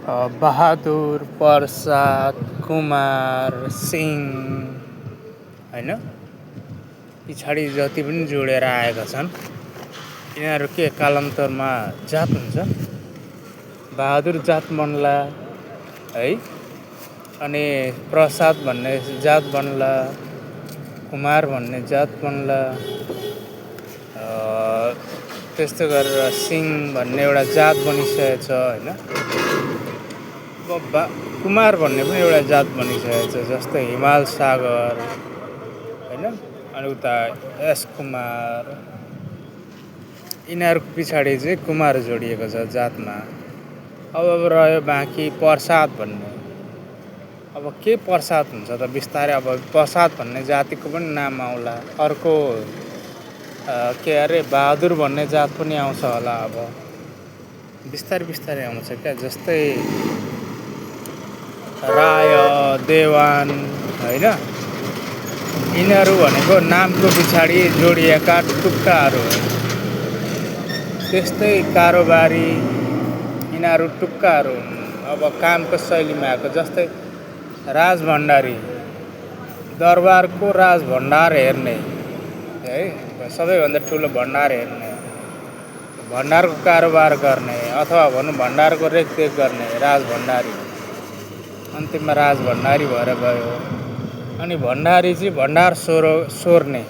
बहादुर, प्रसाद, कुमार, सिंह होइन पछाडि जति पनि जोडेर आएका छन् यिनीहरू के कालान्तरमा जात हुन्छ। बहादुर जात बन्ला है, अनि प्रसाद भन्ने जात बन्ला, कुमार भन्ने जात बन्ला, त्यस्तै गरेर सिंह भन्ने एउटा जात बनिसकेको छ होइन। कुमार भन्ने पनि एउटा जात बनिसकेको छ, जस्तै हिमाल सागर होइन, अनि उता एस कुमार, यिनीहरूको पछाडि चाहिँ कुमार जोडिएको छ जातमा। अब रह्यो बाँकी प्रसाद भन्ने। अब के प्रसाद हुन्छ त बिस्तारै अब प्रसाद भन्ने जातिको पनि नाम आउला, अर्को के अरे बहादुर भन्ने जात पनि आउँछ होला। अब बिस्तारै बिस्तारै आउँछ क्या, जस्तै राय, देवान होइन, यिनीहरू भनेको नामको पछाडि जोडिएका टुक्काहरू हो। त्यस्तै कारोबारी, यिनीहरू टुक्काहरू हुन्। अब कामको शैलीमा आएको, जस्तै राजभण्डारी, दरबारको राजभण्डार हेर्ने है, सबैभन्दा ठुलो भण्डार हेर्ने, भण्डारको कारोबार गर्ने अथवा भनौँ भण्डारको रेखदेख गर्ने राजभण्डारी, अन्तिममा राजभण्डारी भएर गयो। अनि भण्डारी चाहिँ भण्डार सोर्ने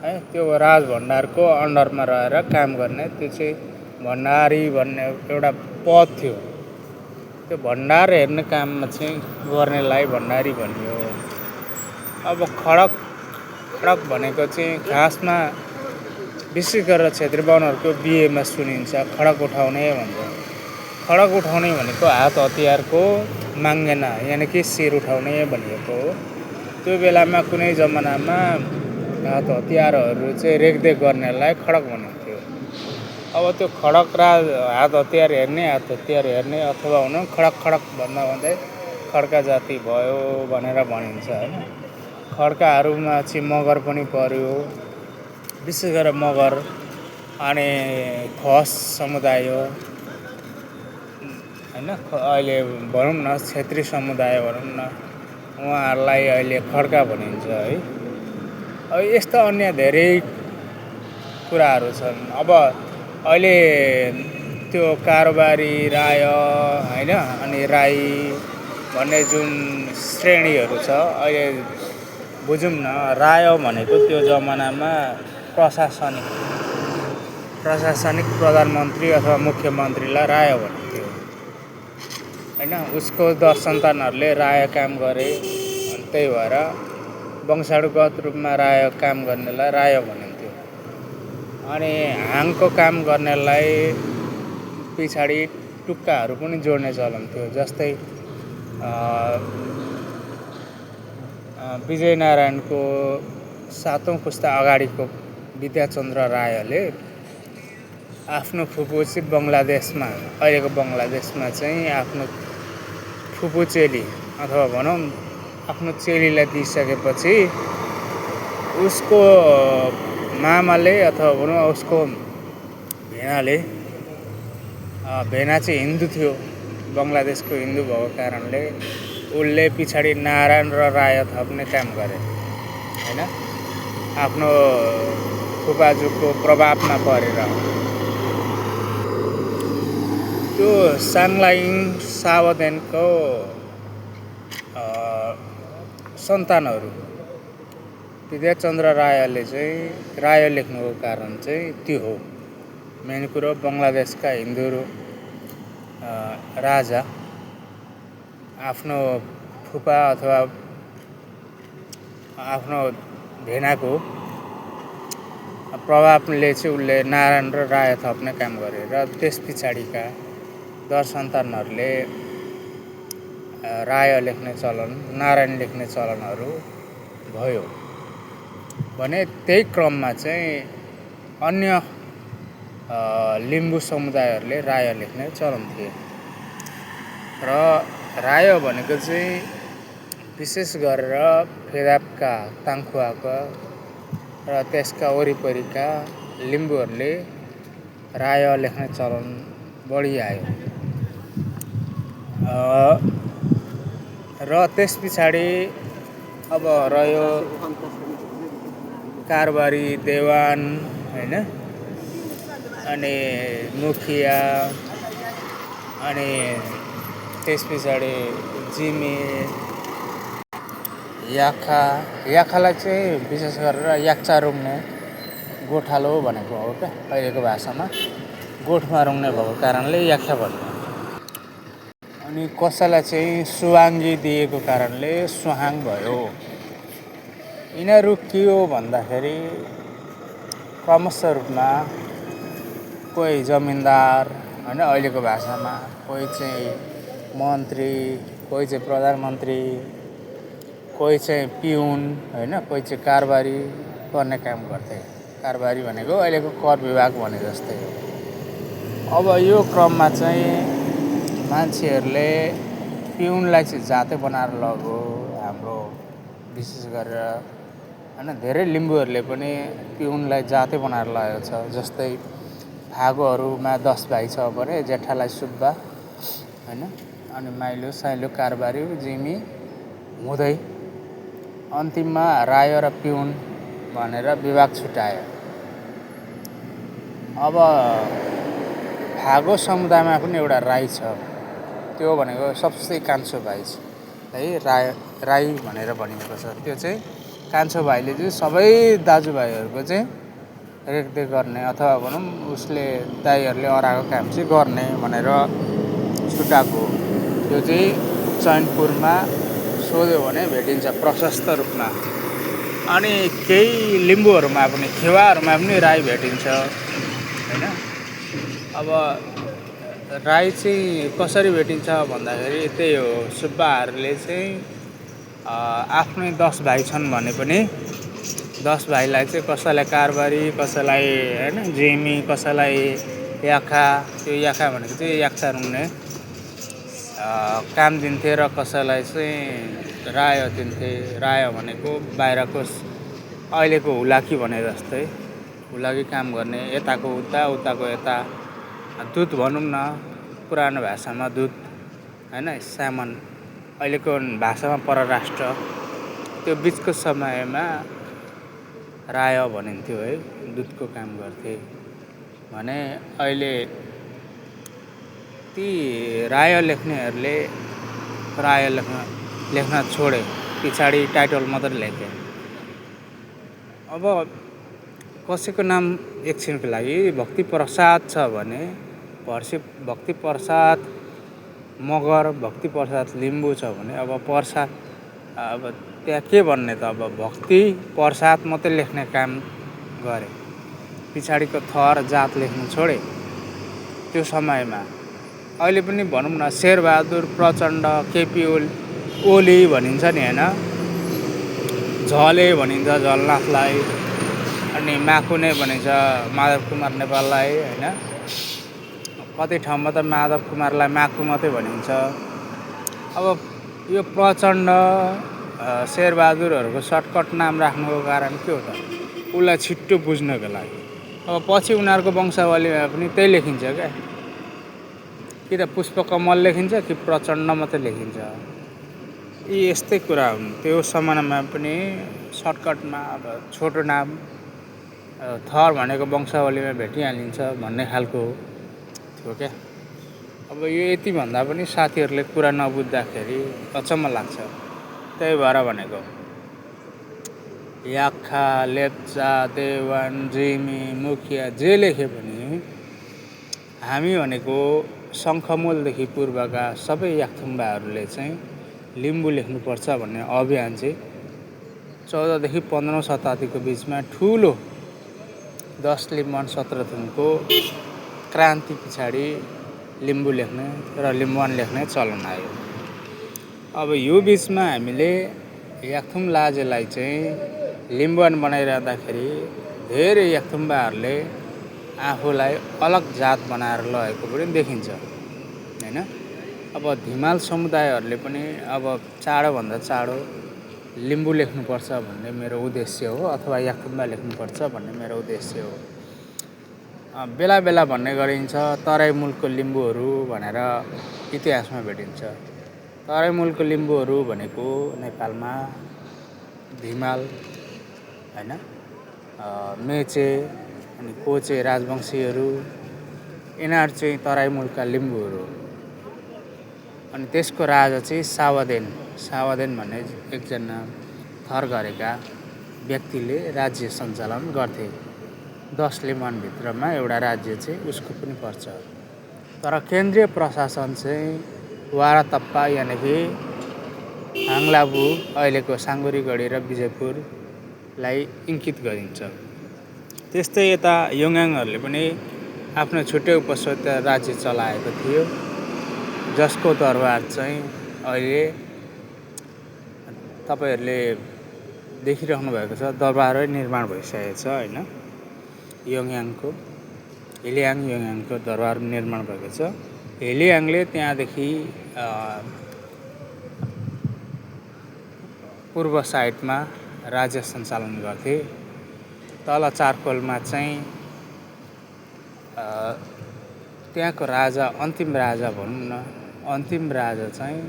है, त्यो राजभण्डारको अन्डरमा रहेर काम गर्ने, त्यो चाहिँ भण्डारी भन्ने एउटा पद थियो। त्यो भण्डार हेर्ने काममा चाहिँ गर्नेलाई भण्डारी भनियो। अब खडक भनेको चाहिँ खासमा विशेष गरेर क्षेत्री बाहुनहरूको बिहेमा सुनिन्छ, खडक उठाउने भन्छ। खडक उठाउने भनेको हात हतियारको माङ्गेना, यानि कि शिर उठाउने भनिएको हो। त्यो बेलामा कुनै जमानामा हात हतियारहरू चाहिँ रेखदेख गर्नेलाई खडक भनिन्थ्यो। अब त्यो खडक हात हतियार हेर्ने अथवा भनौँ खडक भन्दै खड्का जाति भयो भनेर भनिन्छ होइन। खड्काहरूमा चाहिँ मगर पनि पर्यो, विशेष गरेर मगर, अनि खस समुदाय होइन, अहिले भनौँ न क्षेत्री समुदाय भनौँ न, उहाँहरूलाई अहिले खड्का भनिन्छ है। अब यस्ता अन्य धेरै कुराहरू छन्। अब अहिले त्यो कारोबारी, राय होइन, अनि राई भन्ने जुन श्रेणीहरू छ, अहिले बुझौँ न, राय भनेको त्यो जमानामा प्रशासनिक प्रधानमन्त्री अथवा मुख्यमन्त्रीलाई राय भनिन्थ्यो होइन। उसको 10 सन्तानहरूले राय काम गरे, त्यही भएर वंशानुगत रूपमा राय काम गर्नेलाई राय भनिन्थ्यो। अनि हाङको काम गर्नेलाई पछाडि टुक्काहरू पनि जोड्ने चलन थियो, जस्तै विजयनारायणको 7औं पुस्ता अगाडिको विद्याचन्द्र रायले आफ्नो फुपू चाहिँ बङ्गलादेशमा, अहिलेको बङ्गलादेशमा चाहिँ आफ्नो फुपू चेली अथवा भनौँ आफ्नो चेलीलाई दिइसकेपछि उसको मामाले अथवा भनौँ उसको भेना चाहिँ हिन्दू थियो, बङ्गलादेशको हिन्दू भएको कारणले उसले पछाडि नारायण र राय थप्ने काम गरे होइन, आफ्नो फुपाजुको प्रभावमा परेर। त्यो साङलाइन सावदेनको सन्तानहरू विद्याचन्द्र रायले चाहिँ राय लेख्नुको कारण चाहिँ त्यो हो। मेन कुरो बङ्गलादेशका हिन्दू राजा आफ्नो फुपा अथवा आफ्नो भेनाको प्रभावले चाहिँ उसले नारायण र राय थप्ने काम गरे, र त्यस पछाडिका 10 सन्तानहरूले राय लेख्ने चलन, नारायण लेख्ने चलनहरू भयो भने त्यही क्रममा चाहिँ अन्य लिम्बू समुदायहरूले राय लेख्ने चलन थिए। र राय भनेको चाहिँ विशेष गरेर फेदापका, ताङखुवाका र त्यसका वरिपरिका लिम्बूहरूले राय लेख्ने चलन बढी आयो। अ, र त्यस पछाडि अब रह्यो कारबारी देवान होइन, अनि मुखिया, अनि त्यस पछाडि जिमी, याखा। याखालाई चाहिँ विशेष गरेर याक्चा रुङ्ने गोठालो भनेको हो क्या अहिलेको भाषामा। गोठमा रुङ्ने भएको कारणले याख्या भन्ने। अनि कसैलाई चाहिँ सुवाङ्गी दिएको कारणले सुहाङ भयो। यिनीहरू के हो भन्दाखेरि क्रमशः रूपमा कोही जमिनदार होइन अहिलेको भाषामा, कोही चाहिँ मन्त्री, कोही चाहिँ प्रधानमन्त्री, कोही चाहिँ पिउन होइन, कोही चाहिँ कारबारी गर्ने काम गर्थे। कारबारी भनेको अहिलेको कर विभाग भने जस्तै हो। अब यो क्रममा चाहिँ मान्छेहरूले पिउनलाई चाहिँ जाते बनाएर लग्यो हाम्रो विशेष गरेर होइन। धेरै लिम्बूहरूले पनि पिउनलाई जाते बनाएर लगेको छ। जस्तै फागोहरूमा 10 भाइ छ भने जेठालाई सुब्बा होइन, अनि माइलो साइलो कारबारी जिमी हुँदै अन्तिममा राय र पिउन भनेर विभाग छुट्यायो। अब फागो समुदायमा पनि एउटा राई छ, त्यो भनेको सबसे कान्छो भाइ है, राई भनेर भनिएको छ। त्यो चाहिँ कान्छो भाइले चाहिँ सबै दाजुभाइहरूको चाहिँ रेखदेख गर्ने अथवा भनौँ उसले दाइहरूले अराएको काम चाहिँ गर्ने भनेर छुट्याएको। त्यो चाहिँ चैनपुरमा सोध्यो भने भेटिन्छ प्रशस्त रूपमा। अनि केही लिम्बूहरूमा पनि, खेवाहरूमा पनि राई भेटिन्छ होइन। अब राई चाहिँ कसरी भेटिन्छ भन्दाखेरि त्यही हो, सुब्बाहरूले चाहिँ आफ्नै 10 भाइ छन् भने पनि 10 भाइलाई चाहिँ कसैलाई कारबारी, कसैलाई होइन जिमी, कसैलाई याखा, त्यो याखा भनेको चाहिँ याक्चा रुङ्ने काम दिन्थे, र कसैलाई चाहिँ राय दिन्थे। राय भनेको बाहिरको अहिलेको हुलाकी भने जस्तै हुलाकी काम गर्ने, यताको उता उताको यता, दूत भनौँ न पुरानो भाषामा दूत होइन, सामान अहिलेको भाषामा परराष्ट्र, त्यो बिचको समयमा राय भनिन्थ्यो है, दूतको काम गर्थे भने। अहिले ती राय लेख्नेहरूले राय लेख्न छोडे, पछाडि टाइटल मात्रै लेखे। अब कसैको नाम एकछिनको लागि भक्ति प्रसाद छ भने भक्ति प्रसाद मगर, भक्ति प्रसाद लिम्बू छ भने अब प्रसाद, अब त्यहाँ के भन्ने त, अब भक्ति प्रसाद मात्रै लेख्ने काम गरे, पछाडिको थर जात लेख्नु छोडे त्यो समयमा। अहिले पनि भनौँ न शेरबहादुर प्रचण्ड, केपी ओली भनिन्छ नि होइन, झले भनिन्छ झलनाथलाई, अनि माखु नै भनिन्छ माधव कुमार नेपाललाई होइन। कति ठाउँमा त माधव कुमारलाई माखु मात्रै भनिन्छ। अब यो प्रचण्ड शेरबहादुरहरूको सर्टकट नाम राख्नुको कारण के हो त, उसलाई छिट्टो बुझ्नको लागि। अब पछि उनीहरूको वंशावलीमा पनि त्यही लेखिन्छ क्या, कि त पुष्पकमल लेखिन्छ कि प्रचण्ड मात्रै लेखिन्छ। यी यस्तै कुरा हुन्। त्यो समयमा पनि सर्टकटमा अब छोटो नाम थर भनेको वंशावलीमा भेटिहालिन्छ भन्ने खालको थियो क्या। अब यो यति भन्दा पनि साथीहरूले कुरा नबुझ्दाखेरि अचम्म लाग्छ। त्यही भएर भनेको याक्खा, लेप्चा, देवान, जिमी, मुखिया जे लेखे पनि हामी भनेको शङ्खमूलदेखि पूर्वका सबै याक्थुम्बाहरूले चाहिँ लिम्बू लेख्नुपर्छ भन्ने अभियान चाहिँ 14 देखि 15औं शताब्दीको बिचमा ठुलो 10 लिम्बन 17 थुमको क्रान्ति पछाडि लिम्बू लेख्ने र लिम्बुवान लेख्ने चलन आयो। अब यो बिचमा हामीले याक्थुम लाजेलाई चाहिँ लिम्बुवान बनाइरहँदाखेरि धेरै याक्थुम्बाहरूले आफूलाई अलग जात बनाएर लगेको पनि देखिन्छ होइन। अब धिमाल समुदायहरूले पनि अब चाँडोभन्दा चाँडो लिम्बू लेख्नुपर्छ भन्ने मेरो उद्देश्य हो, अथवा याक्थुम्बा लेख्नुपर्छ भन्ने मेरो उद्देश्य हो। बेला बेला भन्ने गरिन्छ तराई मुलुकको लिम्बूहरू भनेर इतिहासमा भेटिन्छ। तराई मुलुकको लिम्बूहरू भनेको नेपालमा धिमाल हैन, मेचे अनि कोचे राजवंशीहरू यिनीहरू चाहिँ तराई मुलुकका लिम्बूहरू। अनि त्यसको राजा चाहिँ सावदेन भन्ने एकजना थरघरेका व्यक्तिले राज्य सञ्चालन गर्थे। 10 लिमनभित्रमा एउटा राज्य चाहिँ उसको पनि पर्छ। तर केन्द्रीय प्रशासन चाहिँ वारातप्पा यानि कि हाङलाबु अहिलेको साङ्गुरीगढी र विजयपुरलाई इङ्कित गरिन्छ। त्यस्तै यता योङयाङहरूले पनि आफ्नो छुट्टै उपस्वायत्त राज्य चलाएको थियो, जसको दरबार चाहिँ अहिले तपाईहरूले देखिराख्नु भएको छ, दरबारै निर्माण भइसकेको छ हैन। हिलियाङ योङयाङको दरबार निर्माण भएको छ। हिलियाङले त्यहाँदेखि पूर्व साइडमा राज्य सञ्चालन गर्थे। तल चारकोलमा चाहिँ त्यहाँको राजा अन्तिम राजा भनौँ न, अन्तिम राजा चाहिँ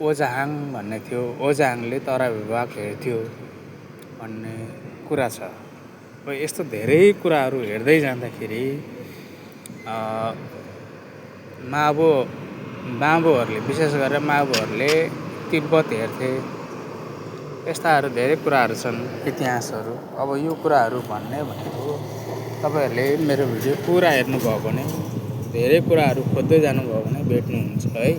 ओजाहाङ भन्ने थियो। ओजाहाङले तराई भूभाग हेर्थ्यो भन्ने कुरा छ। अब यस्तो धेरै कुराहरू हेर्दै जाँदाखेरि माबोहरूले विशेष गरेर माबोहरूले तिब्बत हेर्थे। यस्ताहरू धेरै कुराहरू छन्, इतिहासहरू। अब यो कुराहरू भन्ने भनेको तपाईहरूले मेरो भिडियो पुरा हेर्नुभयो भने धेरै कुराहरू खोज्दै जानुभयो भने भेट्नुहुन्छ है।